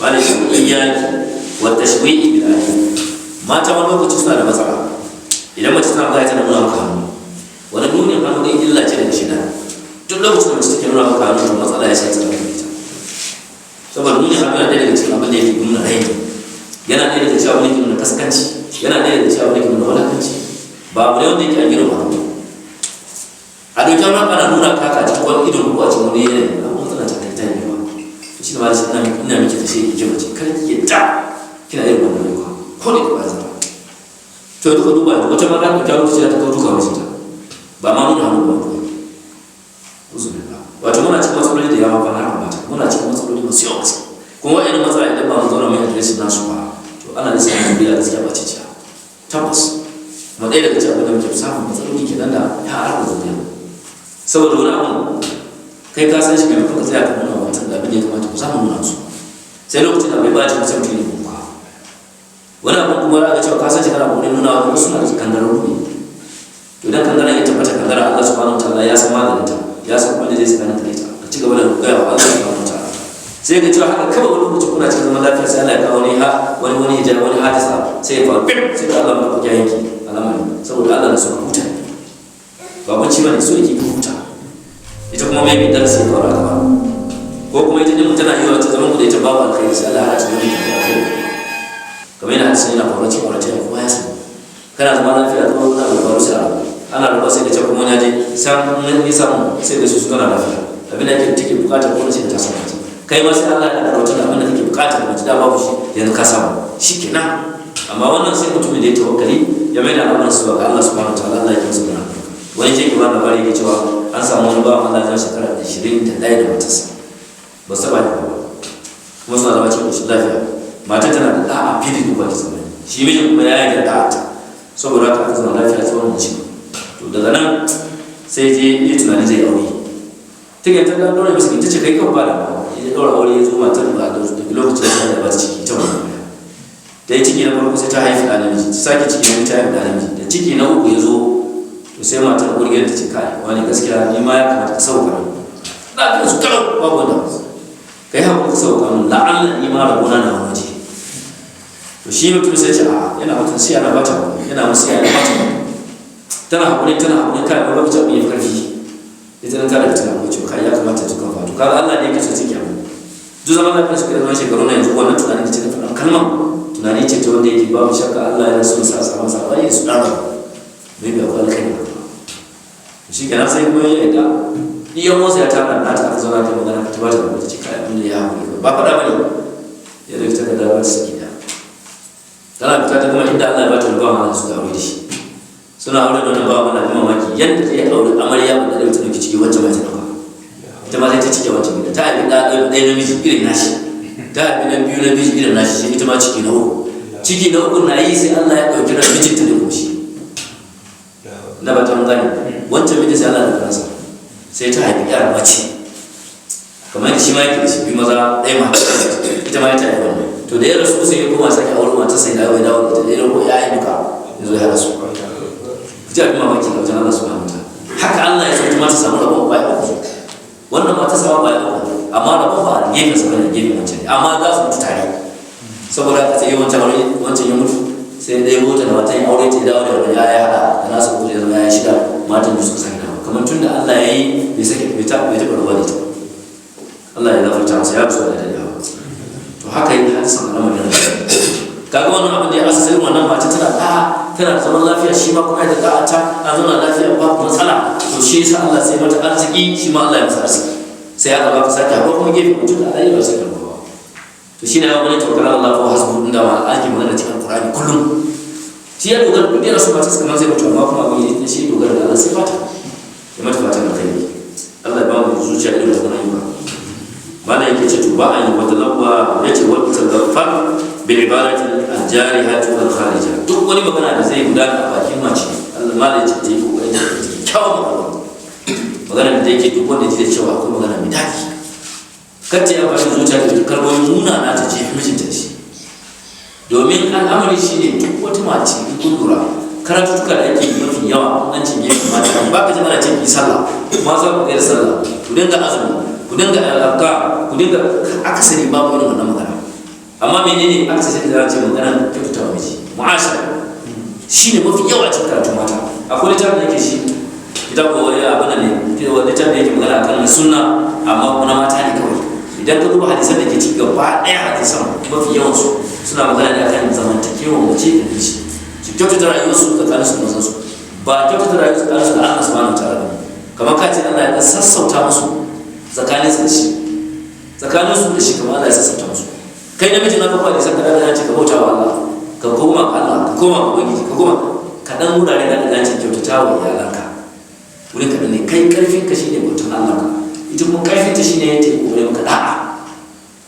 Ba da shi iyaki wa tashwi'i bil ayn. Mata wani lokaci suna da matsala. Idan mace tana magana, tana nuna maka hannu, wani nunin hannu dai illa ce daga shida. Duk lokacin da mace take nuna maka hannu, to matsala ya sai tsakanin ita, saboda nunin hannu yana ɗaya daga cikin abin da yake nuna raini, yana ɗaya daga cikin abin da yake nuna kaskanci, yana ɗaya daga cikin abin da yake nuna walakanci. Ba abu ne wanda yake a girma a ɗauki hannu ana nuna kaka a cikin wani idon ko a cikin wani yanayi, abu matsala ta kai ta yi yawa. To shi ne ma ina miki kashe, ki mace, kar ki yadda kina irin wannan rayuwa ko da ba zata. To duka duba yanzu, wata ma za ka kyawu ce ta kawo duka mijinta, ba ma nuna hannu ba. Uzubillah. Wato muna cikin matsaloli da yawa fa, har mata muna cikin matsaloli masu yawa gaske. Kuma wa'annan matsala, idan ba mu zauna mai adireshin nasu ba, to ana da samun zuriya gaskiya ba ce ciya tabbas. Kuma ɗaya daga cikin abin da muke samun matsaloli kenan da ya harkar zuriya, saboda wani abun kai ka san shi, maimakon ka tsaya ka nuna wa mutum da abin da ya kamata, ku samu nuna su, sai lokacin da bai baci, sai mutum ya kuka. Wani abun kuma za ka cewa ka san shi, kana kokarin nuna wa, wasu suna da kangararru ne. To idan kangara ya tabbata kangara, Allah subhanahu wataala ya san maganin ta, ya san kuma da zai tsakanin ta da ita. Ka ci gaba da gaya wa Allah subhanahu wataala, sai ka cewa haka kawai wani lokaci kuna cikin zaman lafiya, sai Allah ya kawo wani ha wani wani hijab, wani hadisa, sai ya faru bim, sai da Allah maka ya yanki al'amari, saboda Allah na so ka huta. Ba bacci bane, so yake ka huta. Ita kuma mai darasi ya faru a gaba, ko kuma ita din tana yi wa ta zaman ku da ita babu alkhairi, sai Allah ya hada ta wani alkhairi. Kamar yana hadisin yana faruwa cikin auratayya, kowa ya sani. Kana zama lafiya, kuma wani abu faru, sai a ana ruwa, sai da ce kuma wani je san ni samu, sai da su su zauna lafiya. Abin da ake take bukata ko sai da ta samu, kai ma sai Allah ya karɓa abin da kake bukata da mace da babu shi, yanzu ka samu, shikenan. Amma wannan sai mutumin da ya tawakkali, ya mai da al'amuran su ga Allah subhanahu wataala, Allah ya masa gana. Wani ce ke ba labari, yake cewa an samu wani bawan Allah ya shekara 21 da matarsa, ba su taɓa haihuwa ba, kuma suna zama cikin ƙoshin lafiya. Matar tana da ɗa'a fiye da duk wata tsammani, shi mijin kuma ya yi da ɗa'a ta, saboda haka aka zauna lafiya tsawon mace. To daga nan sai je yi tunani zai aure. Ta ta ɗan ɗaura masa, ta ce kai kan ba da ya ɗaura aure, ya zo matar ba da lokacin da ya ba ta ciki. Ita wannan da ya ciki na farko, sai ta haifi ɗa namiji. Ta sake ciki na biyu, ta haifi ɗa namiji. Da ciki na uku ya zo, to sai matar uwar ta ce, "Kai wani, gaskiya ni ma ya kamata ka sauka min." Lafiyar su kalau, babu wanda ka yi haƙuri, ka sauka min, la'alla ni ma rabona na wani waje. To shi mutum sai ce a yana mata sai yana bata, yana musu, yana bata. Tana haƙuri, tana haƙuri, kai wani lokaci abin ya fi ƙarfi. Ita nan ta daga tana haƙuri cewa kai ya kamata ta kan fatu. Kaga Allah ne yake so ciki abu duk zaman lafiyar su kai zaman shekaru na yanzu. Wannan tunanin da ce na faɗan kalman tunani ce ta wanda yake babu shakka Allah yana so sa samu sabani su ɗara, maybe akwai alkhairi. Shi kenan sai kuma ya yadda iya motsa ya tara na ta, aka zauna ta magana, ta bata ta ce kai abin da ya haƙuri ba faɗa bane. Ya dauki takarda ba ta saki da tana fita, ta gama inda Allah ya bata wani bawan Allah, suka aure da shi. Suna aure da wannan bawan Allah. Bi mamaki yadda ta yi aure, amarya ba da ta dauki ciki, wancan ma ta dauka, ita ma sai ta cike wancan gida. Ta haifi ɗa ɗaya namiji irin nashi, ta haifi na biyu namiji irin nashi, sai ita ma ciki na uku. Ciki na uku na yi, sai Allah ya ɗauki ran mijinta da kuma shi na ba ta mun gane wancan mijin, sai Allah ya ɗauki ransa. Sai ta haifi yar mace kamar yadda shi ma yake da shi, biyu maza, ɗaya mata, ita ma ta haifi wannan. To da ya rasu, sai ya koma sake aure mata, sai dawo, ya dawo da ita, ya dauko ƴaƴan duka ya zo ya rasu. Ku ji abin mamaki ga wajen Allah subhanahu wa ta'ala. Haka Allah ya so ita ma ta samu rabon ƙwaya uku. Wannan mata samu ƙwaya uku, amma rabon ba a gefen sa bane, gefen wancan ne, amma za su mutu tare. Saboda haka sai wancan aure, wancan ya mutu, sai ɗaya mota da matan ya aure ta, ya dawo da wani ya haɗa da nasu uku, ya zama ya shida. Matan biyu suka sake dawo, kamar tun da Allah ya yi bai sake, bai taɓa rabuwa da ita. Allah ya gafarta masa, ya rasu da dadewa. To haka yi hadisan al'amarin kaga wannan abin da ya asasa irin wannan mace tana da'a, tana da zaman lafiya, shi ma kuma ya da da'a ta, an zauna lafiya, babu matsala. To shi yasa Allah sai mata arziki, shi ma Allah ya masa arziki. Sai aka baka sake haƙuri kuma gefe mutum da Allah ya ba sai karɓa. To shine ya wani tawakkal Allah fa hasbu, inda ma ake magana cikin Qur'ani kullum. Shi ya dogara, duk da rasu mace kamar zai mutu, amma kuma abin ya shi dogara da Allah, sai fata ya mata fatan alkhairi. Allah ya ba mu zuciya irin wannan ayyuka. Mana yake ce to ba a yi wata lamba, ya ce wata talaffar bil ibarati al jarihatu al kharija. Duk wani magana da zai gudana a bakin mace, Allah mala ya ce ta yi kokari ta kyawun magana, magana da yake duk wanda ji da cewa akwai magana mai daɗi. Kar ta yi amfani da zuciya da kalmomin munana ta jefi mijinta da shi, domin al'amari shi ne duk wata mace in kun lura, karatuttuka da ake yi mafi yawa an ce gefen mata ba ka ji ana ce ki sallah, maza ku da sallah, ku dinga azumi, ku dinga al'abka, ku dinga akasari, babu irin wannan magana. Amma menene aka sai da ce magana kyautata wa miji, mu'ashara shine mafi yawa cikin karatun mata. Akwai littafin da yake shi ita ko wani abu ne wani littafin da yake magana akan sunna, amma kuma mata ne kawai. Idan ka duba hadisan da ke ci gaba ɗaya, hadisan mafi yawansu suna magana ne akan zamantakewar mace da miji, su kyautata rayuwarsu tsakanin su da mazansu, ba kyautata rayuwarsu tsakanin su da Allah subhanahu wa ta'ala ba. Kamar ka ce Allah ya sassauta musu tsakanin su da shi, tsakanin su da shi, kamar Allah ya sassauta musu. Kai namiji na kafa hadisan ka da ce ka bauta wa Allah, ka koma ga Allah, ka koma ga Ubangiji, ka koma kaɗan wurare da ka ce kyautata wa iyalanka, wurin kaɗan ne. Kai ƙarfin ka shine bautan Allah ka, ita kuma ƙarfin ta shine ta yi ƙoƙarin maka da'a.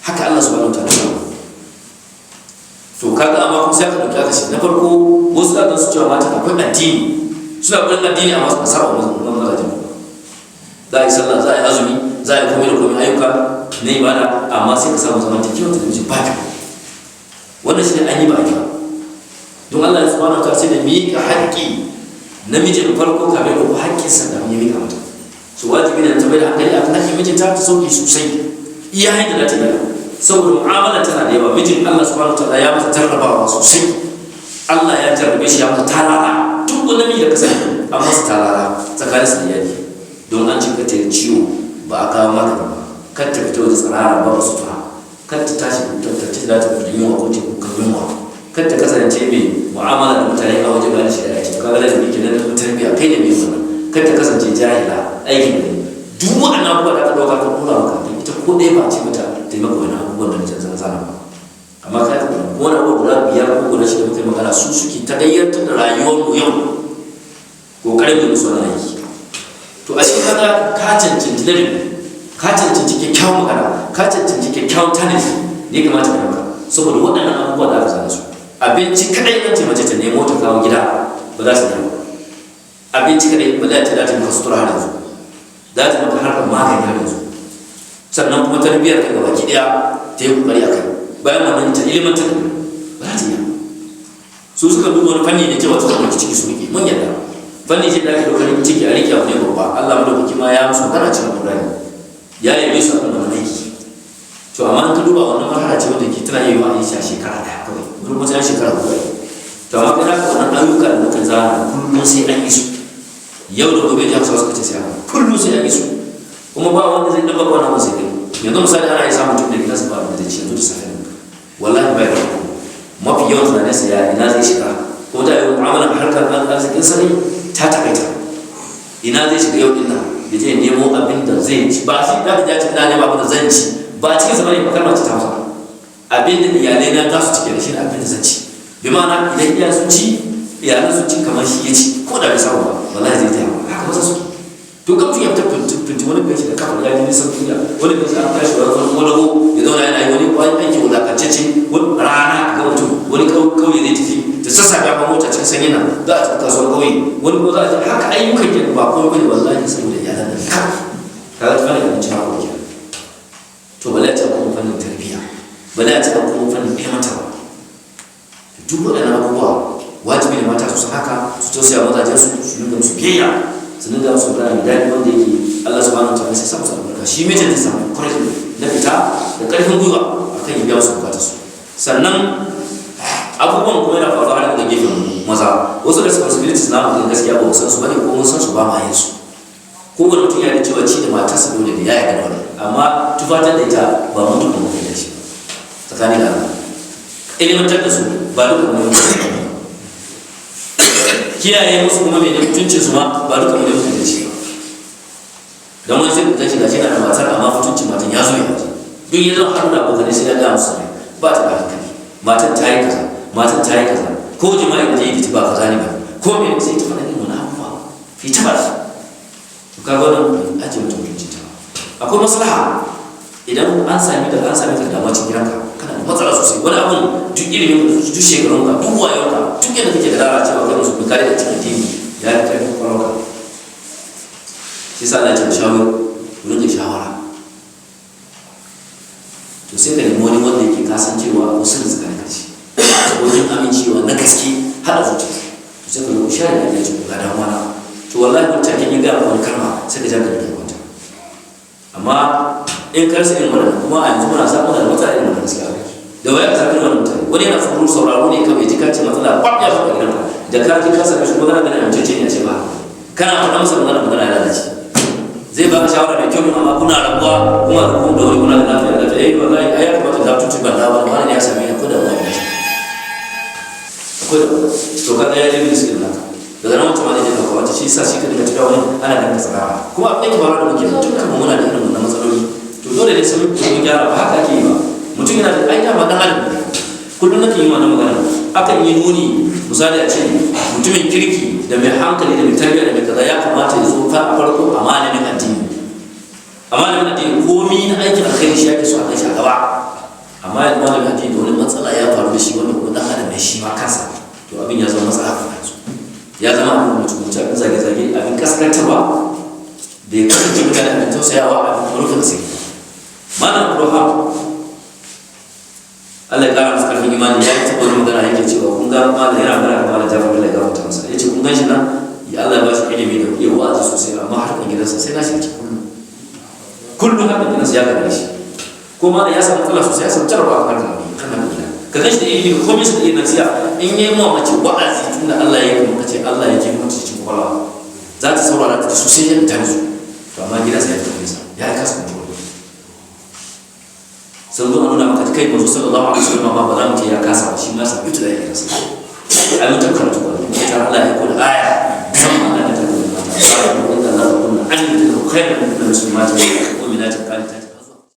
Haka Allah subhanahu wa ta'ala. To kaga, amma kuma sai aka ɗauki aka shi na farko, wasu za su cewa mata akwai addini, suna ƙoƙarin addini, amma su saba mazajen. Za a yi sallah, za a yi azumi, za a yi komai da komai, ayyuka na ibada, amma sai ka samu zamantakewa ta miji ba kyau. Wannan shi ne an yi ba kyau, don Allah subhanahu wa ta'ala sai da miƙa haƙƙi namijin farko kafin ko haƙƙinsa da ya miƙa mata. So wajibi ne ta bai da hankali akan haƙƙin mijinta, ta sauke sosai iya hanyar da ta iya, saboda mu'amala tana da yawa. Mijin Allah subhanahu wa ta'ala ya masa jarrabawa sosai, Allah ya jarrabe shi, ya masa talala. Duk wani namiji da ka sani an masa talala tsakanin su da iyali, don an ce ka ta ciwo ba a kawo maka ba, kar ta fito da tsirara ba sutura, kar ta tashi ta ce za ta fita yunwa ko ta kukan yunwa, kar ta kasance mai mu'amala da mutane a waje bayan shari'a ce. Kaga da kenan da tarbiyya kai ne mai wannan. Kar ta kasance jahila, aikin da duk waɗannan abubuwa da aka ɗauka ka kula maka da ita, ko ɗaya ba ce mata ta yi maka wani abubuwan da na zana ba. Amma kai ka ko wani abubuwa guda biyar ko guda shida muka yi magana, su suke ta gayyantar da rayuwar mu yau, kokarin da musu wani aiki. To a cikin kaga ka cancanci ladabi, ka cancanci kyakkyawan magana, ka cancanci kyakkyawan tanadi ne kamata ka maka, saboda waɗannan abubuwa da aka zana su. Abinci kadai nan ce mace ta nemo ta kawo gida ba za su nemo abinci kadai ba, za ta dace maka sutura har yanzu, za ta maka harkar magani har yanzu, sannan kuma tarbiyyar ka gabaki daya ta yi kokari a kai. Bayan wannan ta ilimantar ba za ta iya. Su suka duba wani fanni ne cewa suka ɗauki ciki su rike, mun yarda fanni ce da ake ɗaukar ciki a rike abu ne babba. Allah madaukaki ma ya musu magana cikin Qur'ani, ya yabe su akan wannan aiki. To amma in ka duba wannan marhala ce wanda ke tana iya yiwa a yi shi a shekara ɗaya kawai, wani kuma sai shekara bakwai. To amma kai naka wannan ayyuka da muka zana kullum sai an yi su, yau da gobe da Hausawa suka ce sai haka, kullum sai an yi su, kuma ba wanda zai ɗaga wannan abu sai kai. Yanzu misali ana iya samun mutum da gidansa ba da zai ci yanzu da safe, wallahi bai da, mafi yawan tunaninsa ya ina zai shiga, ko da yau mu'amalar harkar arzikin sa ne ta takaita, ina zai shiga yau din nan ya je nemo abin da zai ci. Ba shi da ya ce ina nemo abin da zan ci ba, cikin sa bane, ba kalmar ce ta Hausa. Abin da iyalai na za su cike da shi ne abin da zan ci. Bi ma'ana idan iyayen sun ci, iyalan sun ci, kamar shi ya ci, ko da bai samu ba wallahi zai taya. Haka maza su. To kan mutum ya fita finti, wani kai shi da kafa ya ji nisan duniya, wani kai shi an tashi wani wani ya zauna yana yi wani wani aiki wulakantacce, wani rana ga mutum wani kauye zai tafi da sassafe a mota cikin sanyi nan za a tafi kasuwar kauye, wani ko za a haka ayyukan ke ba komai bane wallahi saboda iyalan nan ka kaga tafi da abinci ma ko kenan. To bala ta kuma fannin tarbiyya, bala ta kuma fannin ilmantarwa, duk waɗannan abubuwa wajibi ne mata su san haka, su tausaya mazajen su, su dinga musu biyayya, su dinga musu magana mai daɗi wanda yake Allah subhanahu wa ta'ala sai sa musu albarka. Shi mijin zai samu courage na fita da ƙarfin gwiwa akan ya biya musu bukatar su. Sannan abubuwan kuma yana faruwa har daga gefen maza. Wasu responsibilities na mutum gaskiya ba mu san su bane, ko mun san su ba ma yin su. Kowane mutum ya da cewa ci da matarsa dole ne, ya yarda da wannan, amma tufatar da ita ba mutum ba mutum da shi tsakanin da Allah, ilimantar da su ba duka mu ne, kiyaye musu kuma mai mutuncin su ma ba duka mu ne mutum da shi. Don wani sai ku tashi gashi na da matar, amma mutuncin matan ya zo ya waje, duk ya zo har da abokanai sai ya ga musu ne ba ta da hankali, matan ta yi kaza, matan ta yi kaza, ko jima'i da yi ba kaza ne ba, ko me sai ta faɗa irin wani abubuwa fi ta ba. To kaga wannan bai ajiye mata mutuncin ta ba. Akwai maslaha idan an sami da an sami ka damuwa cikin gidanka, kana da matsala sosai. Wani abun duk ilimin ka, duk shekarun ka, duk wayon ka, duk yadda kake da lalacewa kai musu kare da cikin dini ya fi karfin kwakwalwarka. Shi sa Allah ya ce mu shawar, mu rinka shawara. To sai ka nemi wani wanda yake kasancewa ko sirri tsakanin ka shi wajen amincewa na gaske haɗa zuciya. To sai ka zo ku share da ya ce ga damuwa na. To wallahi wani take in ga wani kalma sai ka ja ka dinga kwanta. Amma in ka rasa irin wannan, kuma a yanzu muna samun da matsala irin wannan gaskiya, Da waya ka sami wannan mutane, wani yana tsoro sauraro ne kawai ji ka ce matsala kwaf ya faɗa gidanka, da ka ji ka same shi magana ganin amintacce ne, ce ba kana faɗa masa magana, magana ya lalace. Zai baka shawara mai kyau, amma kuna rabuwa kuma da kuma da wani kuna da lafiya lafiya, eh wallahi ai ya kamata da tutu ban dawo, wani ne ya same ni ko da wani ne akwai da to kaga ya yi miskin naka. Daga nan mutum zai je ɗauka wata, shi yasa shi ka dinga tafiya wani ana ganin tsara. Kuma abin da ke faruwa da muke dukkan mu muna da irin wannan matsaloli, to dole ne sai mun gyara. Ba haka ake yi ba. Mutum yana da ai dama dan adam ne. Kullum nake yi wannan magana, akan yi nuni misali a ce mutumin kirki da mai hankali da mai tarbiyya da mai kaza ya kamata ya zo farko a malamin addini. A malamin addini komi na aikin alkhairi shi ake so a kai shi a gaba. Amma yanzu malamin addini da wani matsala ya faru da shi, wanda kuma dan adam ne shi ma kansa, to abin ya zama matsala a yanzu, ya zama abin mutum abin zage-zage, abin kaskantarwa da ya kasance mutane abin tausayawa, abin rufin asiri. Malam Abdulwahab, Allah ya kara masa karfin imani, ya yi taɓa wani magana, yake cewa kun ga malam yana magana kan Malam Jafar, Allah ya gafarta masa, ya ce kun gan shi nan ya Allah ya ba shi ilimi da iya wa'azi sosai, amma harkar gidansa sai na shi ci kullum kullum, harkar gidansa ya gagare shi. Ko malam ya samu matsala sosai, ya samu jarabawa a harkar kan harkar gida. Ka gan shi da ilimi komai su da iya nasiha, in yi mawa mace wa'azi, tunda Allah ya yi muka ce Allah ya ji mutu cikin kwakwalwa, za ta saurara ta ji sosai yadda ta nutsu. To amma gidansa ya tafi nisa, ya kasa control. Sun zo a nuna maka kai manzo sallallahu alaihi wasallam ba za mu ce ya kasa ba, shi ma sa ita da ya kasa. Ai mun karatu ba ta Allah ya koda aya musamman ana ta da mata inda Allah ta kunna an yi khairan min muslimat.